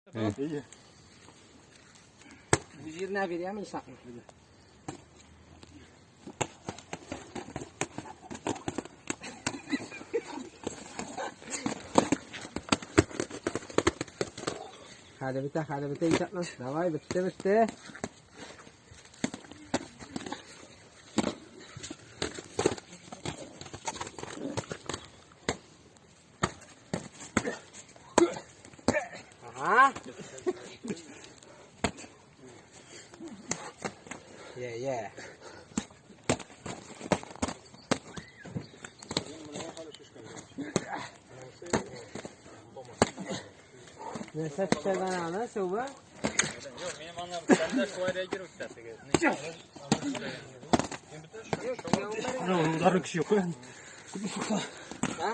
Әйе. Бу җиренә бирәм Исакны. Хәле бетә, хәле бетә Исакның. Давай, бетте, бетте. Ага. Yeah, yeah. Нәрсә пешергән аны, сувы? Юк, минем аны сәндә шулай реагировать итәсең. Ударның көче юк. Ha?